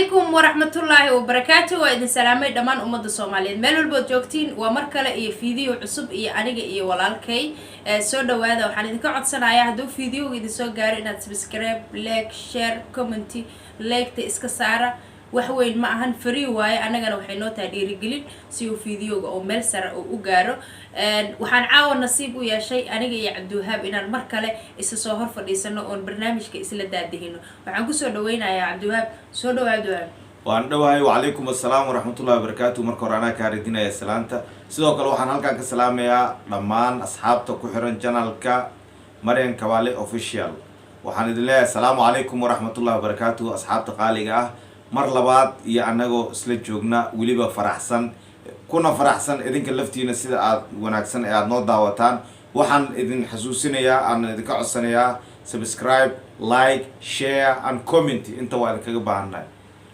Calaykum waraxmatullaahi wabarakaatu. Waa idin salaamay dhammaan ummadda Soomaaliyeed meel walbood joogtiin. Waa mar kale iyo video cusub iyo aniga iyo walaalkay. Soo dhawaada. Waxaan idinka codsanayaa, hadduu videoga idin soo gaaro, inaad subscribe, like, share, comment, like-ta iska saara. Wax weyn ma ahan, free waaye. Annagana waxay noo tahay dhiirigelin si uu videoga oo meel sare oo u gaaro. Waxaan caawa nasiib u yeeshay aniga iyo Cabdiwahaab inaan mar kale isa soo hor fadhiisano oon barnaamijka isla daadihino. Waxaan kusoo dhaweynayaa Cabdiwahaab. Soo dhawa, Cabdiwahaab. Waan dhowahay. Wacalaykum assalaam waraxmatullahi wabarakaatu. Marka hore anaa kaa radinaya salaanta. Sidoo kale waxaan halkan ka salaamayaa dhammaan asxaabta ku xiran channelka Maryan Kabaale Official. Waxaan idin leeyahay asalaamu calaykum waraxmatullahi wabarakaatu, asxaabta qaaliga ah. Mar labaad iyo anagoo isla joogna, weliba faraxsan, kuna faraxsan idinka laftiina sida aad wanaagsan ee aada noo daawataan. Waxaan idin xasuusinayaa, aan idinka codsanayaa subscribe, like, share and comment. Inta waa idinkaga baahannahay.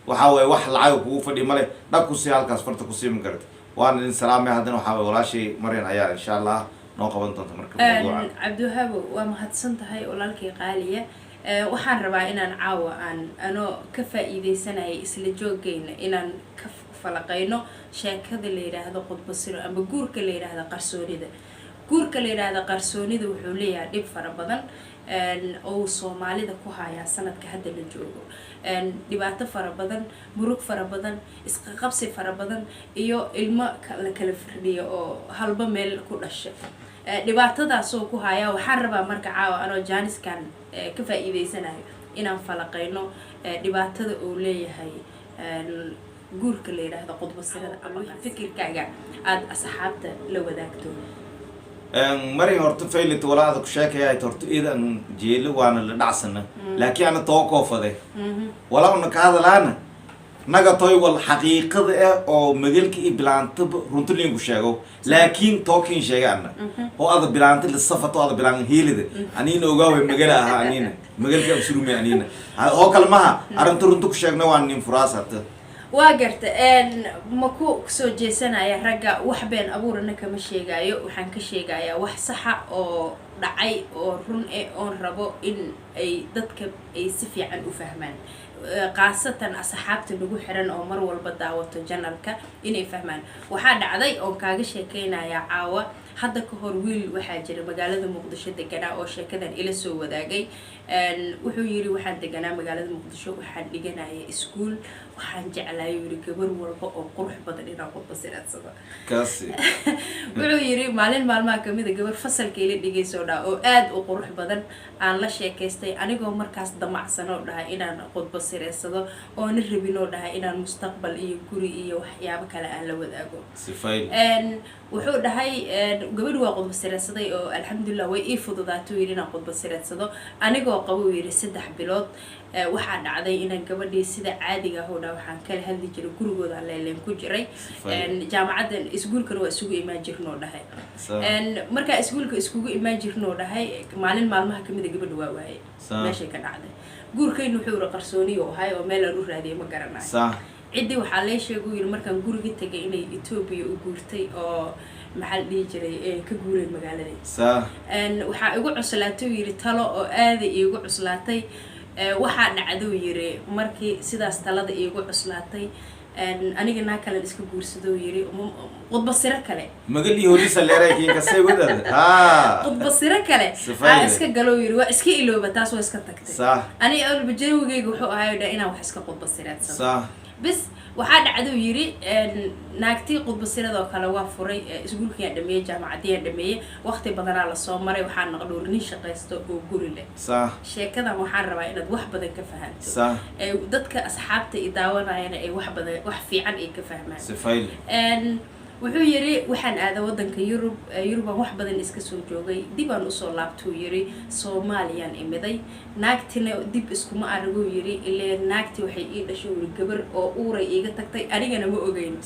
Waxaa waye wax lacaga kugu fadhi male, dhag kusii halkaas farta kusii, ma garata? Waan idin salaamay. Haddana waxaa waye walaashay Maryan ayaa insha Allah noo qaban doonta marka mawduuca. Cabdiwahaabo, waa mahadsan tahay, walaalkay qaaliya. Waxaan rabaa inaan caawa aan anoo ka faa-iideysanayay isla joogayna inaan ka falaqayno sheekada la yidhaahdo qudbasiro ama guurka la yidhaahdo qarsoonida. Guurka la yidhaahdo qarsoonida wuxuu leeyahay dhib fara badan oo Soomaalida ku hayaa sanadka hadda la joogo, dhibaato fara badan, murug fara badan, isqaqabsi fara badan iyo ilmo la kala firdhiyo oo halba meel ku dhasha. Dhibaatadaasoo ku hayaa waxaan rabaa marka caawa anoo jaaniskan ka faa-iideysanayo inaan falaqayno dhibaatada uu leeyahay guurka la yidhaahdo qudbasirada ama fikirkaaga aada asxaabta la wadaagto. Marin, horta faylit walaada ku sheekaya horta iidan jeelo waana la dhacsana, laakiin ana too koofade walaa una ka hadalaana naga toy wal xaqiiqada ah oo magalka iyo bilaantaba runta linku sheego, laakiin tookin sheega ana oo ada bilaanta la safato, ada bilaan hiilida anina ogaaway magala ahaa, anina magalka absurume anina oo kale maha. Arrinta runta ku sheegna waa nin furaas hata. Waa garta. Ma ku soo jeesanaya ragga, wax been abuurana kama sheegayo. Waxaan ka sheegayaa wax saxa oo dhacay oo run eh oon rabo in ay dadka ay si fiican u fahmaan, khaasatan asxaabta nagu xiran oo mar walba daawato channelka inay fahmaan. Waxaa dhacday oon kaaga sheekeynayaa caawa, hadda ka hor wiil waxaa jira magaalada Muqdisho deganaa oo sheekadan ila soo wadaagay. Wuxuu yiri, waxaan deganaa magaalada Muqdisho, waxaan dhiganaya iskuul, waxaan jeclaayuu yiri gabar walba oo qurux badan inaan qudba siraadsado. Kasi. Wuxuu yiri, maalin maalmaha kamida gabar fasalka ila dhigaysoo dhaa oo aada u qurux badan aan la sheekaystay, anigoo markaas damacsanoo dhahay inaan khudba sireysado oona rabinoo dhahay inaan mustaqbal iyo guri iyo waxyaabo kale aan la wadaago. Sifayl. Wuxuu dhahay, gabadhi waa qudba sireedsaday oo alxamdulilah way ii fududaatay yidhi inaan qudba sireedsado anigoo qabo, yidhi, 3 bilood. Waxaa dhacday inaan gabadhii sida caadiga ah oo dha waxaan kala hadli jiray gurigooda leeleen ku jiray. Jaamacaddan iskuulkana waa isugu imaan jirnoo dhahay. Markaa iskuulka iskugu imaan jirnoo dhahay, maalin maalmaha kamida gabadha waa waayay, meeshay ka dhacday. Guurkaynu, wuxuu yiri, qarsooniyo ahay oo meel aan u raadiyay ma garanayo. Ciddii waxaa lee sheegay, yiri, markaan guriga tegay inay Etoobiya u guurtay oo maxaa la dhihi jiray ka guureen magaaladii. Waxaa igu cuslaatay, uu yiri, talo oo aaday iigu cuslaatay. Waxaa dhacduu yiri, markii sidaas talada iigu cuslaatay, aniga naa kalen iska guursadou yiri, khudba siro kale. Magal iyo horisa leeray kinkasay wadada ha. Khudba siro kale Sifayle. aa iska galow yiri, waa iska ilooba, taas waa iska tagtay. Aniga awalba jawigayga wuxuu ahay dha inaan wax iska khudba sireedsado. Bis waxaa dhacduu yiri, naagtii khudbasiradoo kale waa furay. Iskuulkiyaan dhameeyey, jaamacadiyaan dhameeyey, waqti badanaa lasoo maray. Waxaa naqdhuur nin shaqaysto oo guri leh. Sheekadan waxaan rabaa inaad wax badan ka fahanto, dadka asxaabta i daawanayana ay wax badan, wax fiican ay ka fahmaan. Sifayle. Wuxuu yiri, waxaan aaday wadanka Yurub. Yurubaan wax badan iska soo joogay, dib aan usoo laabtuu yiri, Soomaaliyaan imiday. Naagtina dib iskuma araguu yiri, ilee naagti waxay ii dhashay, yiri, gabar oo uuray iiga tagtay, anigana ma ogeyn.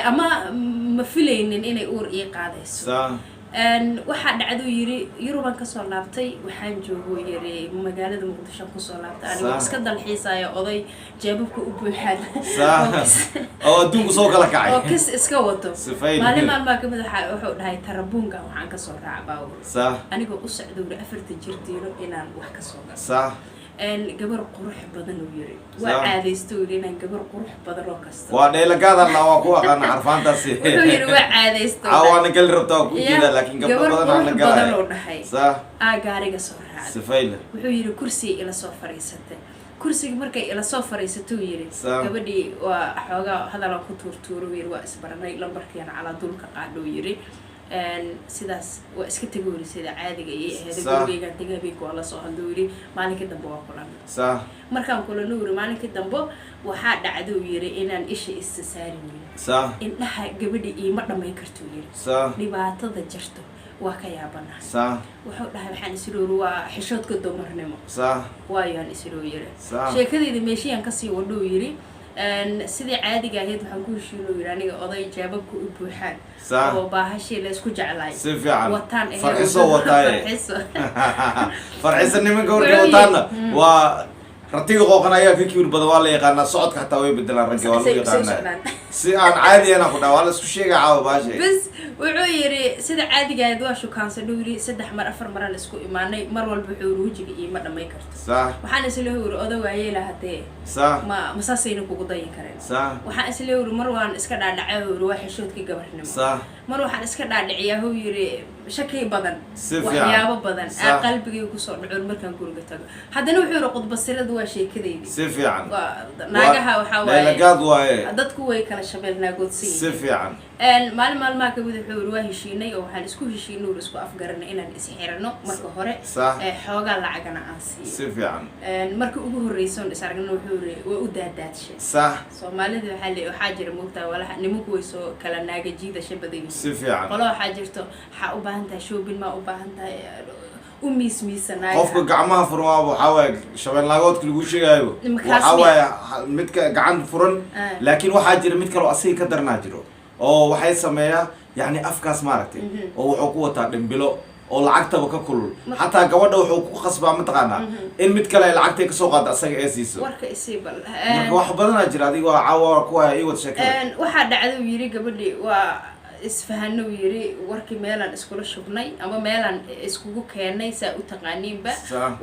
Ama ma filaynin inay uur ii qaadayso. Waxaa dhacduu yiri, Yurubaan kasoo laabtay, waxaan joogo, yiri, magaalada Muqdishoan kusoo laabtay anigoo iska dalxiisaya, oday jeebabka u buuxaan oo adduunku soo kala kacay oo kis iska wato. Sifayle. Maalin maalmaa kamid waxaa wuxuu dhahay, tarabuunkan waxaan kasoo raaca baawur anigoo u socda, wuri, afarta jir diino inaan wax kasoo galo. Gabar qurux badan, uu yiri, waa caadaysto, uu yiri, inaan gabar qurux badan oo kasta. Waa dheelagaadana, waa ku aqaana xarfaantaasi. Wuxuu yiri waa caadaysto. Caawaana gali rabtaa, waa ku jeedaa, laakiin gabdho gabar badan aana qurux badan galaya. oo dhahay aa gaariga soo raacday. Sifayle. Wuxuu yiri kursiga ila soo fariisatay. Kursiga markay ila soo fariisatay, uu yiri, gabadhii waa xoogaa hadalaan ku tuurtuuro, uu yiri, waa isbaranay, lambarkiina calaa dulka qaadho, uu yiri. Sidaas waa iska tegay, uu yiri, sida caadiga iyo ahayd. Gurigeygaan tegay, habeenka waa lasoo hadlo, uu yiri, maalinkii dambe waa kulanay. Markaan kulano, uu yiri, maalinkii dambe waxaa dhacday, uu yiri, inaan isha isa saari weyno. Indhaha gabadhi iima dhammayn karto, uu yiri. Dhibaatada jirto waa ka yaabanahay. Wuxuu dhahay waxaan isloori waa xishoodka dumarnimo. Waayaan isloo yiri. Sheekadeyda meeshiyaan kasii wadho, uu yiri, sidii caadiga ahayd waxaan ku heshiino, yiri, aniga oday jeebabka u buuxaan oo baahashii la isku jeclaay Si fiican. wataan ahayd. Farxiso wataaye. Farxiso. Farxisa nimanka warkay Wuxuu wataana waa ratiga qooqan ayaa ka kibir badan, waa la yaqaanaa. Socodka xataa way bedelaan ragga, waa lagu Say yaqaanaa. socdaan. Si aan caadi ahna ku dhaha, waa la isku sheegay caawa baashe. Bas, wuxuu yiri sida caadiga ahayd waa shukaansadho, yiri, saddex mar, afar maraan isku imaanay. Mar walba wuxuu yiri wejiga iima dhamay karto. Waxaan isla yiri oday waayeela hadee ma saasayna kugu dayin kareen. Waxaan isla yiri mar waan iska dhaadhacay, yiri, waa xishoodkii gabarnimo. Mar waxaan iska dhaadhiciyaa, huu yiri, shaki badan, Si fiican. waxyaabo badan aa qalbigayga kusoo dhacoon markaan guriga tago. Haddana wuxuu yiri qudbasiradu waa sheekadeydii. Si fiican. Waa naagaha waxaa waaye Leylagaad waaye. dadku way kala shabeel naagoodsan Si yihiin. fiican. Maalin maalmaha kamid wuxuu yiri waa heshiinay oo waxaan isku heshiinay, ur isku afgaranay inaan isxirano marka hore, ee xoogaa lacagana aan siiyo. Si fiican. Markii ugu horreysay oon is aragna, wuxuu yiri, waa u daadaadshay. Soomaalida waxaa le waxaa jira, moogtaa, walaha nimanku way soo kala naaga jiidasha badan yihiin. Si fiican. Qolo waxaa jirto, waxaa u baahan tahay shopping, maa u baahan tahay u miismiisanaayo. Qofka gacmaha furan waa waxaa waaye shabeellaagoodka lagu sheegaayo. Makaas waxaa miya? waaye midka gacan furan. Laakiin waxaa jira mid kaloo asiga ka daranaa jiro oo waxay sameeyaa, yacni, afkaas maaragtay, oo wuxuu ku wataa dhimbilo oo lacagtaba ka kulul. Xataa gabadha wuxuu ku khasbaa, mataqaanaa, in mid kale ay lacagtay kasoo qaado, asaga ee siiso. Warka isii bal. Marka wax badanaa jira. Adiga waa caawa kuwa ii wad sheekada. Waxaa dhacday, uu yiri, gabadhii waa isfahano, uu yiri, warkii meelaan iskula shubnay ama meelaan iskugu keenay, saa u taqaaniinba.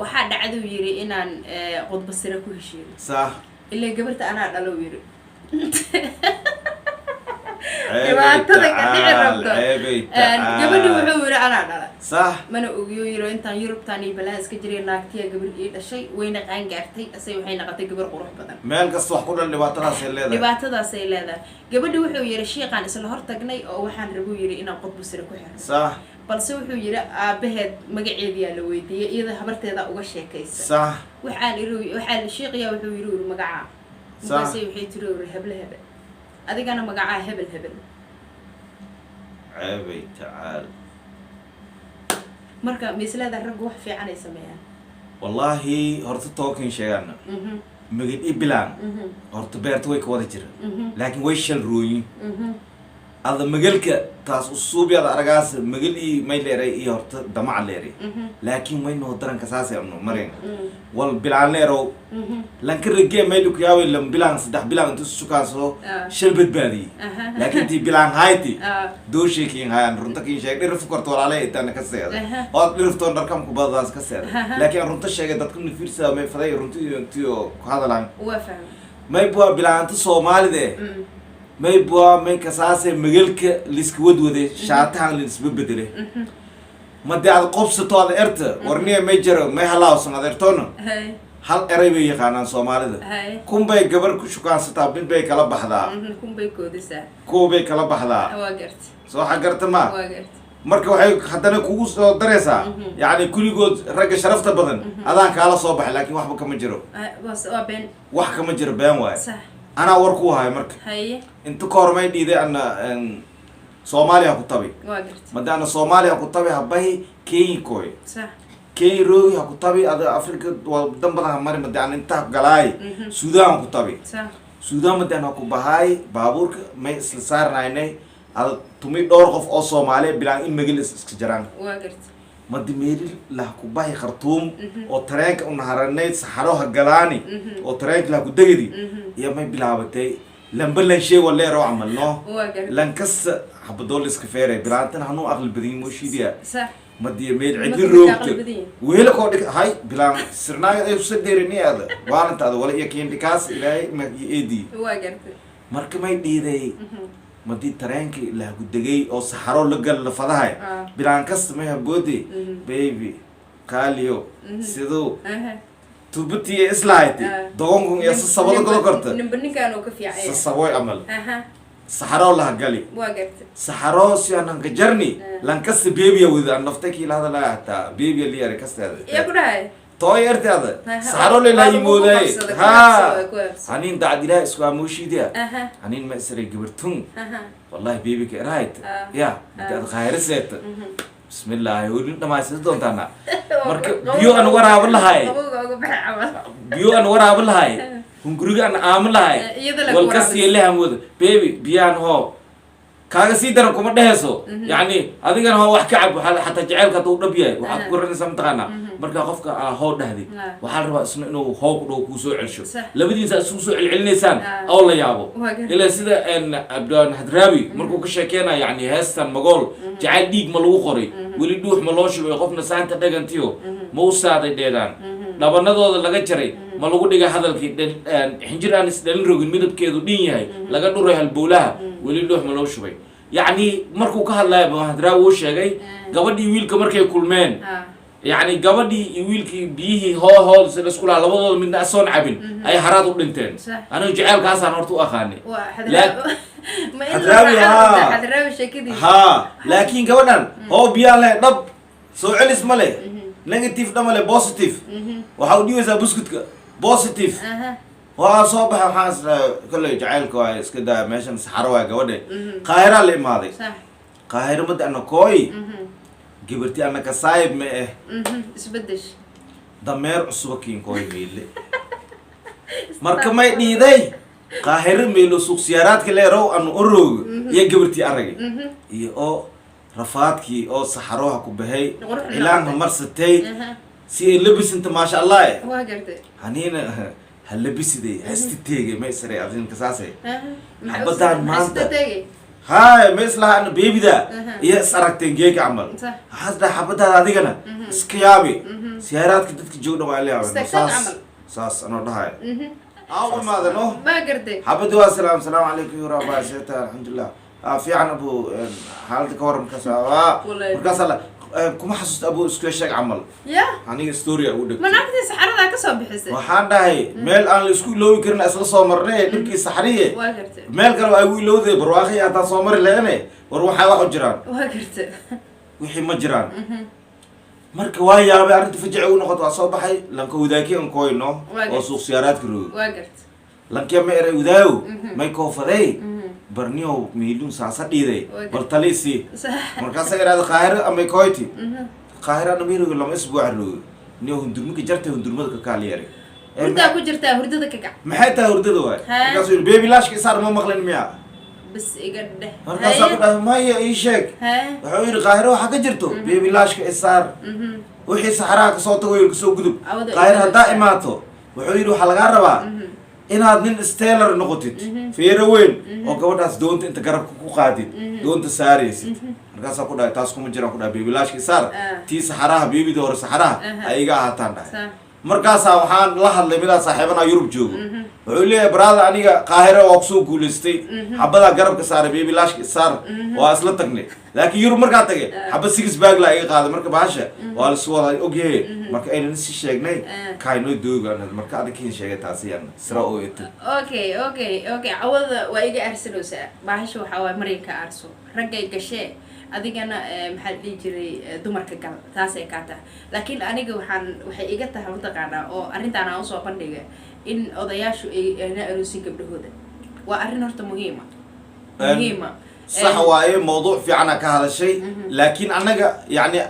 Waxaa dhacday, uu yiri, inaan khudba sire ku heshiino. Ilaa gabarta anaa dhalo, uu yiri. Ceebay. Dhibaatada ka dhici Tacaal, rabto. ceebay. Gabadhi Tacaal. wuxuu yiri anaa dhala. Mana ogiyo, yiro, intaan Yurubtaan iyo balaha iska jiray naagtiya gabar ii dhashay, wayna qaan gaartay, asay waxay noqotay gabar qurux badan. Meel kasta wax ku dhan dhibaatadaasay leedahay. Dhibaatadaasay leedahay. Gabadhi wuxuu yiri shiiqaan isla hortagnay oo waxaan rabuu yiri inaan qudbu sire ku xirno. Balse wuxuu yiri aabaheed magaceediyaa la weydiiyey, iyada habarteeda uga sheekaysa. Waxaan iri waxaa shiiqiyaa, wuxuu yiri magacaa. Markaasay waxay tiri, uri, heble hebel, adigana magacaa hebel hebel. Ceebay tacaal. Marka miisleeda raggu wax fiican ay sameeyaan? Wallaahi horta tookin sheegaana, magid i bilaan, horta beerta way ka wada jira, laakiin way shal rooyin. Ada magalka taas usuubyada aragaas magal i may leeray iyo horta damaca leeray, laakiin way noo daranka saasay amno maren wal bilaan leerow. Lanka ragee may lukuyaaway lan bilaan, saddex bilaan intu sukaansado shal badbaadiyey, laakiin intii bilaan hayti dooshay kiin hayaan. Runta kiin sheeg, dhirif korto walaale intaana ka seeday oo dhiriftoon dharkamku badadaas ka seeday, laakiin aan runta sheegay dadka fiirsada may faday runti intiyo ku hadalaan. Waa fahmay. May bua bilaanta soomaalida may bua may kasaase magalka liska wadwade shaatahan lisba bedele. Made aad qobsato ad erta warniya may jaro may halaawsan ad ertoona. Hal eray bay yaqaanaan soomaalida. Kunbay gabar ku shukaansataa, mid bay kala baxdaa. Kunbay koodisaa. Kuwabay kala baxdaa. Waa garta. Soo waxa garta ma? Waa garta. Marka waxay haddana kugu soo daraysaa, yacni, kuligood ragga sharafta badan adaan kaala soo baxay, laakiin waxba kama jiro. Waa been. Wax kama jiro, been waaye. Anaa war ku hayo marka. Inta ka hor may dhiiday ana Soomaaliya ku tabi. Waa garta. Made ana Soomaaliya ku tabi habahi Kenya koy. Kenya roogi ha ku tabi, ada Afrika wadan badan ha mari. Made ana inta galaay Suudaan ku tabi. Suudaan made ana ku bahaay baabuurka may isla saarnaynay ada tumi dhowr qof oo Soomaaliya bilaan in magal is iska jaraan. Waa garta. Madi meeli lah ku bahi Khartuum oo tareenka u naharanay saxaro ha galaani oo tareenka lah ku degidi iyo may bilaabatay lamba lanshay waleero camal no. Waa garta. Lankasta xabadool iska feeray bilaantan hanuu aqli badin mooshiidiya. Madiya meel Nimanka cidli way roogto. caqli badan yihiin. Weela koo dhig hay bilaan sirnaaga ay usa dheerini aada waalintaada wala iyo kiindhikaas ilaahay ma iyo eedii. Waa gartay. Marka may dhiiday madii tareenkii lahagudegay oo saxaro la gal la fadahay, bilaan kasta may haboode, "Baby kaaliyo siduu tubatiya islahaytay." Dogonkun iyo sasabado godo korta. Ninba ninkaan uu ka fiican yahay. Sasaboy amal saxaroo laha gali. Waa gartay. Saxaroo si aan hanka jarni, lankasta bebiya wada aan naftay kii lahadalaya, hataa bebiya liyare kasteeda. Yaa ku dhahay? Tooy erteada saxaroo lelaa Waa lagu yimooday. qabsaday, ku habsaday, ku habsaday. Hanin dacad ilaah isku amooshiidiya. Hanin ma isray gabartun. Wallahi baby ka erahayt. Ya madi ad khayriseeta, bismillaahi, welin dhamaysata doontaana. Marka biyo aan waraaban lahay, Qabowga uga baxay camal. biyo aan waraaban lahay, hunguriga aan aamin lahay. Iyada la ku Walkasiya lehamooda, "Baby, biyaan hoo." Kaaga sii daran kuma dhehayso, yacni adigana hoo wax ka cab. Waxaa xataa jaceylka hadduu dhab yahay, waxaad ku garanaysaa mataqaanaa, markaa qofka aa hoo dhahday, waxaa la rabaa isna inuu hoo ku dhow kuu soo celsho. Labadiisa isugu soo celcelinaysaan oo la yaabo. Waa gartay. Ilaa sida Abdaan Hadraawi markuu ka sheekeynaya, yacni heestan Magool, jacayl dhiig ma lagu qoray, weli dhuux ma loo shubay, qofna saanta dhagantiyo ma u saaday, dheedaan dhabanadooda laga jaray ma lagu dhigay hadalkii xinjir aan isdhalin rogin, midabkeedu dhin yahay, laga dhuray halbowlaha, weli dhuux ma loo shubay. Yacni markuu ka hadlaya Hadraawi uu sheegay gabadhii wiilka markay kulmeen, yacni gabadhii iyo wiilkii biyihii hoo hoo si laisku lahaa, labadooda midna asoon cabin ay haraad u dhinteen. Anigu jaceylkaasaan horta u aqaanay. Waa Xadraawi ma in la Xadraawi, raaco? haa. Xadraawi sheekadiisa. Haa, laakiin gabadhan hoo biyaan leh, dhab soo celis ma leh, negative dha ma leh, positive waxaa u dhiibaysaa buskutka positive. Waa soo baxay, waxaan isdhahay kolley jaceylka waa iska daa, meeshan saxaro waa gabadhe. Qaahiraa la imaaday. Qaahiro mada ana kooy, gabarti anaka saayib ma eh. Isbedesh. Dameer cusuba kiinkooy meyle. Marka may dhiiday, Qaahiro meelo suuq siyaaraadka leerow anu oroogo iyo gabartii aragay iyo oo rafaadkii oo saxarooha ku baxay, Qurux cilaanka noqotay. marsatay, si ay labisinta, maasha Allah eh. Waa gartay. Haniina ha labisiday hasti teegay, ma isray adinka saasay. Maxay Xabadaan maxay maanta. sida tegay? Haay, ma islaha ana beebida iyo is aragteen geeka camal. Waxaas dhahay xabadaada adigana iska yaabi, siyaaraadka dadka joogdhan waa la yaabay. Istaagsan saas camal. Saas anoo dhahay aan u imaadano. Waa gartay. Xabadi waa salaam, "Salaamu calaykum yura baaseta, alxamdulilah." "Ah, fiican abu, xaaladda ka waran?" Markaas waa Wallahi. markaas alla kuma xasuusta abu, isku sheeg camal. Ya. Aniga story ugu Ma dhegtay. Naagtii saxaradaa ka soo bixisay? Waxaan dhahay meel aan la isku iloobi karin isla soo marnay dhibkii saxriye. Waa gartay. Meel kale waa igu ilowday, barwaaqi haddaan soo mari lahene. War waxaa wax u jiraan? Waa gartay. Wixii ma jiraan. Marka waa yaabay, arrinta fajici u noqoto. Waa soo baxay lanka wadaaki an koyno Waa oo gartay. suuq siyaaraadka roogo. Waa gartay. Lankee ma eray, "Wadaago may koofaday barniyow miilun saasa dhiiday." Waa "Bal talisi." Markaasa iraada Qaahiro amay koyti, Qaahiro ana mirogo lama isbuuca roogo niyo hundurmika jartay, hundurmada ka kaaliyare. Hurdaa ku jirtaa, hurdada ka kac. Maxay tahay hurdada waay? Markaasuu yidhi, "Baby, laashka isaar ma maqlin miya?" Bas iga dheh. Markaasaa ku dhahay, "Maya, ii sheeg." Wuxuu yidhi, "Qaahiro waxaa ka jirto baby laashka isaar, wixii saxaraha kasoo tago yidhi kasoo gudub." Awada "Qaahiro iga haddaa dheh. imaato," wuxuu yidhi, "waxaa lagaa rabaa inaad nin steeler noqotid, feero weyn oo gabadhaas doonta inta garabka ku qaadid doonta saaraysid." Markaasaa ku dhahay, "Taas kuma jiraan." Ku dhahay, "Baby laashka isaar, tii saxaraha, beebidii hore saxaraha ay iga ahaataan," dhahay. Markaasaa waxaan la hadlay midaa saaxiibanaa Yurub joogo. Wuxuu leeyahay, "Brother, aniga Qaahiro waa kusoo guulaystay, xabadaa garabka saaray, baby laashka isaar, waa isla tagnay, laakiin Yurub markaa tagay xabad six bag laa iga qaaday." Marka bahasha waa laisku wada ogyahay. Marka aynan si sheegnay kaynoo doogaan, marka adig kiin sheegay taasi yan sira oo ito. Okay, cawada waa iga aarsanaysaa. Baahasha waxaa waay Maryanka aarso, raggay gashee, adigana maxaa la dhihi jiray, dumarka gal, taasay kaa tahay. Laakiin aniga waxay iga tahay mataqaanaa, oo arrintaan aan usoo bandhiga in odayaashu ay ayna aroosin gabdhahooda. Waa arrin horta muhiima, muhiima. Sax waaye, mawduuc fiicana ka hadashay, laakiin annaga yacni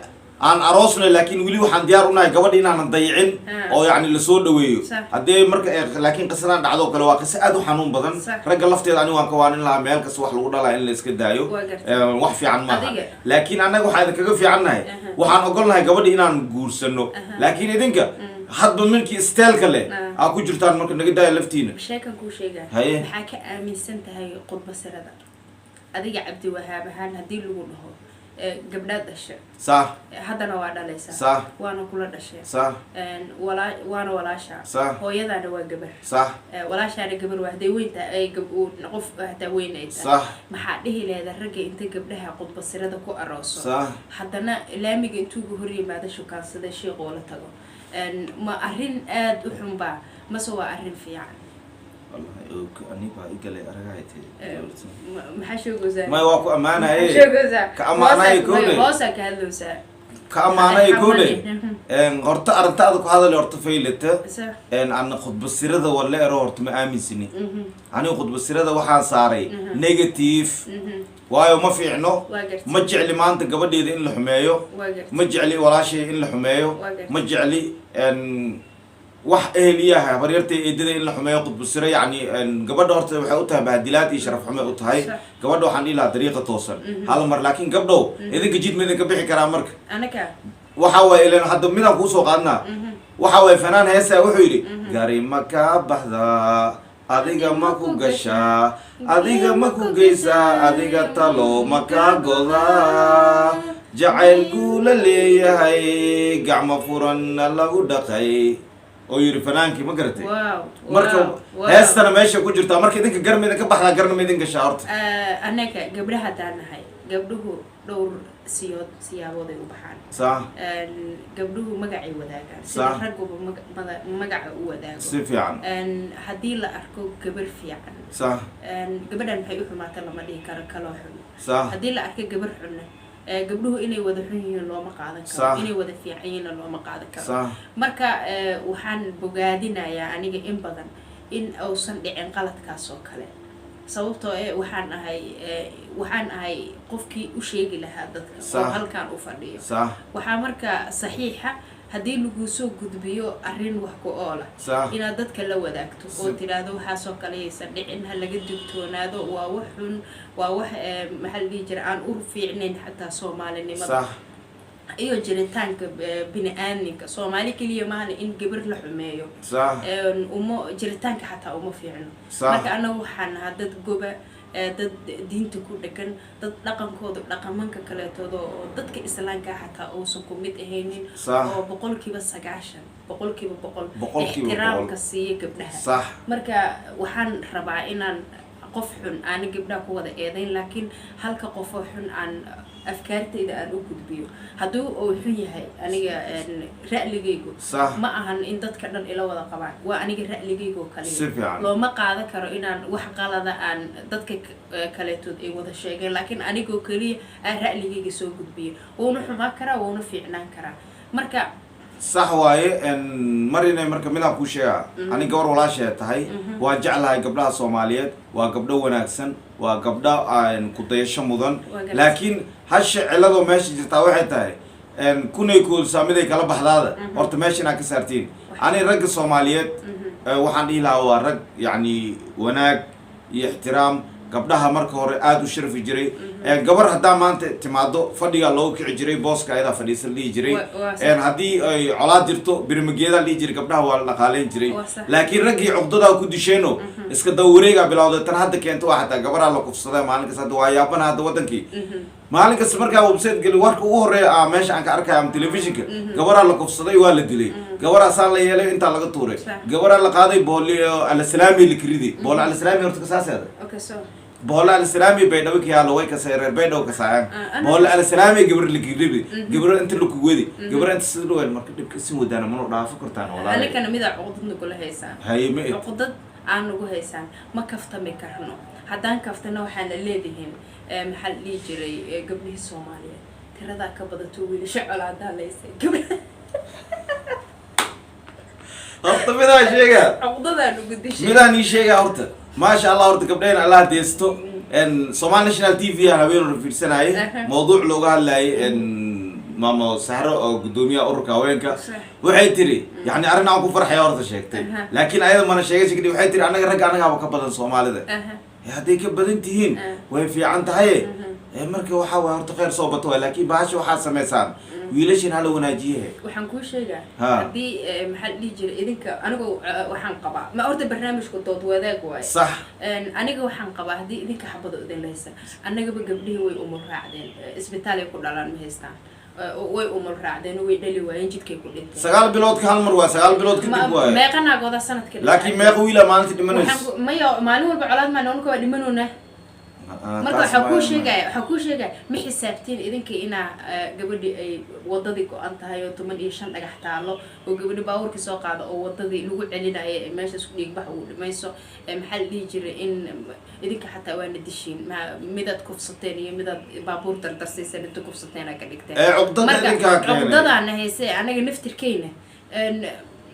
aan aroosnay, laakiin weli waxaan diyaar unahay gabadha inaanan dayicin oo yacni lasoo dhaweeyo. Haddii marka laakiin qisadaan dhacdo kale waa qiso aad u xanuun badan. Ragga lafteeda aniga waan ka waanin lahaa meel kasta wax lagu dhalaa in la iska daayo. Waa gartay. Wax fiican maaha. Adiga? Laakiin annaga waxaan idinkaga fiicannahay, waxaan ogolnahay gabadha inaan guursano, laakiin idinka hadba milkii steelka leh aa ku jirtaan. Marka naga daaya laftiina. Sheekan kuu sheegaa. Haye. Maxaa ka aaminsan tahay khudba sirada adiga, Cabdiwahaab ahaan, haddii lagu dhaho Gabdhaad dhashay. Sax. Haddana waa dhalaysaa. Sax. Waana kula dhashay. Sax. Waana walaasha. Sax. Hooyadaana waa gabar. Sax. Walaashaana gabar waa, hadday weyn tahay ay qof hataa weyn ay tahay. Sax. Maxaa dhihi leeda ragga inta gabdhaha qudbasirada ku arooso, haddana laamiga intuuga hor yimaado shukaansada, sheeqoo la tago? Ma arrin aada u xunbaa mase waa arrin fiican? Wallahi ani baa igalay aragayte. Maxaa sheegaysaa? May, waa ku ammaanaye. Maxaa sheegaysaa? Ka ammaanaye kowle. Hoosaa ka hadlowsaa. Ka ammaanaye kowle. Horta arrintaada ku hadalay horta faylata. Sax. Ana khudbasirada wala ero horta ma aaminsani. Aniga khudbasirada waxaan saaray negative, waayo ma fiicno. Waa gartay. Ma jecli maanta gabadheeda in la xumeeyo. Waa gartay. Ma jecli walaashay in la xumeeyo. Waa gartay. Ma jecli wax eheliyaha, habaryartay, eedada in la xumeeyo qudbusiro. Yacni gabadha horta waxay u tahay bahdilaad iyo sharaf xume u tahay. Gabadha waxaan dhihi lahaa dariiqa toosan hal mar, laakiin gabdhow, idinka jid ma idinka bixi karaa marka? Anaka? Waxa waaye ilan hadda midaan kuusoo qaadnaa, waxa waaye fanaan heesa wuxuu yidhi: "Gari ma kaa baxdaa, adiga ma ku gashaa, adiga ma ku geysaa, adiga talo ma kaa godaa, jacayl guu la leeyahay, gacmo furanna lagu dhaqay," oo yidhi fanaankii, ma garatay? Wow. Marka heestana meesha ku jirtaa. Marka idinka garma idinka baxdaa, garna ma idin gashaa horta? Annaga gabdhaha haddaan nahay, gabdhuhu dhowr siyood siyaabood ay u baxaan. Gabdhuhu magacay wadaagaan sida ragguba magaca u wadaago. Si fiican. Haddii la arko gabar fiican, gabadhan maxay u xumaata lama dhihi karo, kaloo xun. Haddii la arko gabar xunna, gabdhuhu inay wada xun yihiin looma qaadan karo, inay wada fiican yihiinna looma qaadan karo. Marka waxaan bogaadinayaa aniga in badan in uusan dhicin qaladkaas oo kale, sababtoo eh waxaan ahay qofkii u sheegi lahaa dadka oo halkan u fadhiyo. Waxaa marka saxiixa haddii laguu soo gudbiyo arrin wax ku oola inaad dadka la wadaagto oo tidhaahdo waxaasoo kale yaysan dhicin, ha laga digtoonaado, waa wax xun, waa wax maxaa la dhihi jira, aan u fiicnayn xataa soomaalinimada iyo jiritaanka bini aadminka. Soomaali keliya maahana in gabar la xumeeyo. Uma jiritaanka xataa uma fiicno. Marka annagu waxaan nahaa dad goba, dad diinta ku dhegan, dad dhaqankooda dhaqamanka kaleetooda oo dadka islaamka xataa uusan ku mid ahaynin, oo 90%, 100%, 100%. ixtiraamka siiya gabdhaha. Marka waxaan rabaa inaan qof xun aana gabdhaha ku wada eedayn, laakiin halka qofoo xun aan afkaartayda aan u gudbiyo. Haddii uu xun yahay, aniga ra'ligaygu ma ahan in dadka dhan ila wada qabaan, waa aniga ra'ligayga oo kaliya. Si fiican. Looma qaadan karo inaan wax qalada aan dadka kaleetood ay wada sheegeen, laakiin anigoo keliya aan ra'ligayga soo gudbiyo. Wuuna xumaan karaa, wuuna fiicnaan karaa marka. Sax waaye. Mar inay marka midaan kuu sheegaa, ani gabar walaashay tahay waa jeclahay. Gabdhaha Soomaaliyeed waa gabdho wanaagsan, waa gabdho aan ku dayasho mudan. Waa gartay. Laakiin hasha ciladoo meesha jirtaa waxay tahay kunay koolsaa miday kala baxdaada horta meesha inaad ka saartiin. Ani ragga Soomaaliyeed waxaan dhihi lahaa waa rag yacni wanaag iyo ixtiraam gabdhaha marka hore aada u sharfi jiray. Gabar haddaa maanta timaado, fadhigaa loogu kici jiray, booska ayadaa fadhiisan dhihi jiray. Waa sax. Haddii ay colaad jirto, birmageedaa dhihi jiray, gabdhaha waa la dhaqaaleyn jiray. Waa sax. Laakiin raggii cuqdadaa ku disheeno iska dawareegaa bilowday. Tan hadda keento waa xataa gabaraa la kufsaday maalin kasta. Hadda waa yaabana hadda wadankii maalin kasta markaa website geli, warka ugu horeeya ah meesha aan ka arkaya ama telefishinka, gabaraa la kufsaday, waa la dilay, gabaraa saan la yeelay, intaa laga tuuray, gabaraa la qaaday, booli alasalaami la kiridi, boole alasalaami horta kasaaseeda. Okay, so Boole alasalaami Baydhabo ka yaalo, way kasay reer Baydhabo kasaayaan. Ah, ana- Boole alasalaami gabar la kiridi, gabar inta la kuwedi, gabar inta sida dhaween. Marka dhibka isin wadaana mana dhaafo kartaan, walaal. Anikana midaa cuqdad nagula haysaan. Haye, ma id. Cuqdad aan nagu haysaan, ma kaftami karno. Haddaan kaftana waxaana leedihiin maxaa la dhihi jiray, gabdhihii Soomaaliyeed tiradaa ka badato, wiilasha colaadaa laysay gabdha. Horta midaa sheega. Cuqdadaa nagu dishay. Midaan ii sheega horta, maasha Allah, horta gabdhaheen Allah deesto. Somali National TV aan habeen hore fiirsanayay, mawduuc looga hadlayay maamo Sahro oo guddoomiyaha ururka haweenka. Waxay tiri, yani arrin aan ku farxaya horta sheegtay, laakiin ayada mana sheegay kadib. Waxay tiri annaga ragga annagaaba ka badan Soomaalida. Hadday ka badan tihiin way fiican tahay. Marka waxaa waay horta kheyr soo bato waay, laakiin bahasha waxaad samaysaan wiilashin hala wanaajiyehe. Waxaan kuu sheegaa, Ha. haddii maxaa la dhihi jiray, idinka anigu waxaan qabaa, ma horta barnaamijku dood wadaag waaye. Sax. Aniga waxaan qabaa, haddii idinka xabado idin lahaysa, annagaba gabdhihii way umul raacdeen, isbitaalay ku dhalaan ma haystaan. Way umul raacdeen oo way dhali waayeen, jidkay ku dhinteen. 9 biloodka hal mar waay, 9 bilood kadib waay. Meeqa naagooda sanadka? Laakiin meeqa wiila maalinta dhimanayso? Maya, maalin walba colaad maa noonka waa dhimanoona. Marka Taas waxaa kuu sheegaya, ma xisaabtiin idinka inaa gabadhi ay wadadii go-an tahay oo 15 dhagax taalo, oo gabadhi baabuurkii soo qaada oo wadadii lagu celinayo ee meesha isku dhiigbax ugu dhimayso. Maxaa la dhihi jiray, in idinka xataa waana dishiin, ma midaad kufsateen iyo midaad baabuur dardarsiiseen inta kufsateen aa ka dhigteen. Ee cuqdada Marka idinkaa keenay. Cuqdadaana hayse anaga naftirkeyna,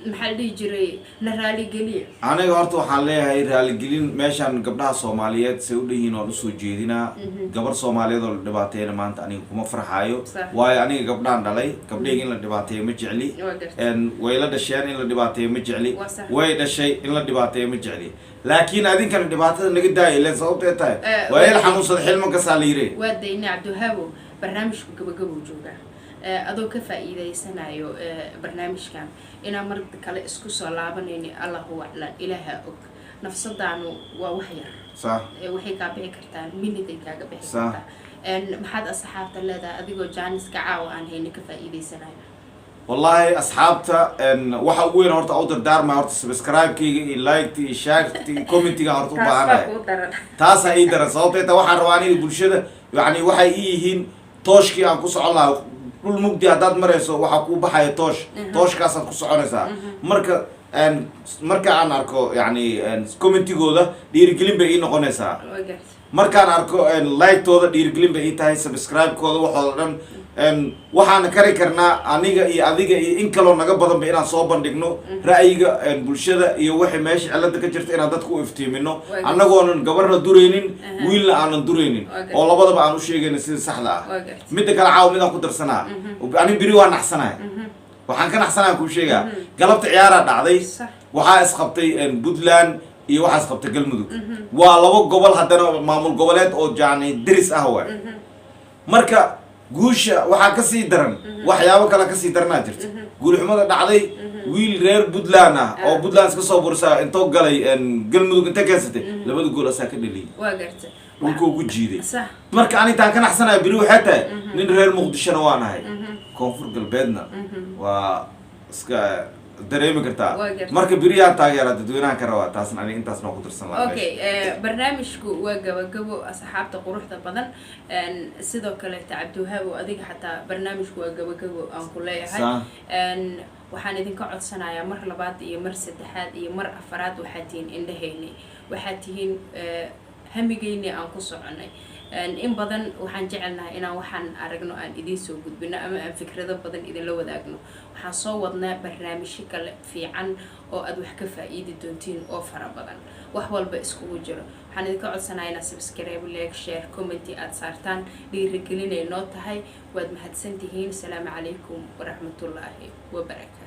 maxaa la dhihi jiray, na raaligeliya. Aniga horta waxaan leeyahay raaligelin meeshaan gabdhaha Soomaaliyeed say u dhan yihiin waan usoo jeedinaa. Gabar Soomaaliyeed oo la dhibaateeyana maanta aniga kuma farxaayo. Waayo, aniga gabdhaan dhalay, gabdhayga in la dhibaateeyo ma jecli. Waa gartay. Way la dhasheen, in la dhibaateeyo ma jecli. Waa sax. Way dhashay, in la dhibaateeyo ma jecli, laakiin adinkana dhibaatada naga daaya ileen sababtay tahay waa il xanuunsada xilma kasaa la yiri. Waa dayne Cabdiwahaabow, barnaamijku gabagabuu joogaa. Adoo ka faa'iidaysanayo barnaamijkan, inaan mar kale isku soo laabanayni Allahu aclam, Ilaaha og. Nafsadaanu waa wax yar. Waxay kaa bixi kartaa miniday kaaga bixi kartaa. Maxaad asxaabta leedahay adigoo jaaniska caawa aan haynin ka faa'iidaysanayo? Wallaahi asxaabta, waxa ugu weyn horta u dardaarmaya horta subscribe-kayga iyo like-ta iyo share-ta iyo comment-iga horta u Taas baa baahanahay. kuu daran. Taasaa ii daran, sababtay ta waxaan rabaa aniga bulshada, yacni waxay ii yihiin tooshkii aan ku socon lahaa. Dhul mugdi haddaad marayso waxaa kuu baxaya toosh. Tooshkaasaad ku soconaysaa. Marka marka aan arko yacni comment-igooda, dhiirigelin bay ii noqonaysaa. Waa gartay. Markaan arko like-tooda, dhiirigelin bay ii tahay, subscribe-kooda, waxooda dhan. Waxaana kari karnaa aniga iyo adiga iyo in kaloo naga badanba inaan soo bandhigno ra'yiga bulshada iyo wixii meesha cilada ka jirta, inaan dadka u iftiimino, annagoonan gabarna duraynin, wiilna aanan duraynin, oo labadaba aan u sheegayno sida saxda ah. Waa gartay. Midda kale, caawa midaan ku darsanaa, ani beri waa naxsanahay. Waxaan ka naxsanahay kuu sheegaa, galabta ciyaaraa dhacday. Waxaa isqabtay Puntland iyo waxaa isqabtay Galmudug. Waa laba gobol haddana maamul goboleed oo yacni deris ah waay. Marka guusha waxaa kasii daran, waxyaabo kale kasii daranaa jirta. Guulxumada dhacday, wiil reer Puntland ah oo Puntland iska soo bursaa intoo galay Galmudug inta keensatay, labada gool asaa ka dhaliyay. Waa gartay. Dhulkuu ku jiiday. Marka anitaan ka naxsanaya beri waxay tahay, nin reer Muqdishona waa nahay, Koonfur Galbeedna waa iska dareemi kartaa. Waa gartay. Marka beriyaan taageera dadweynahan ka rabaa, taasna ani intaas noo ku darsan lahaa meesha. Okay, barnaamijku waa gabagabo, asxaabta quruxda badan. Sidoo kaleeta Cabdiwahaab oo adiga xataa barnaamijku waa gabagabo aan ku leeyahay. Waxaan idinka codsanayaa mar labaad iyo mar saddexaad iyo mar afaraad, waxaad tihiin indhahayni, waxaad tihiin hamigayni aan ku soconay. In badan waxaan jecelnahay inaan waxaan aragno aan idiin soo gudbino ama aan fikrado badan idinla wadaagno. Waxaan soo wadnaa barnaamijyo kale fiican oo aad wax ka faa'iidi doontiin oo fara badan, wax walba iskugu jiro. Waxaan idinka codsanayaa inaad subscribe, like, share, comment aad saartaan. Dhiirigelinay noo tahay. Waad mahadsantihiin. Asalaamu calaykum waraxmatullaahi wabarakaatu.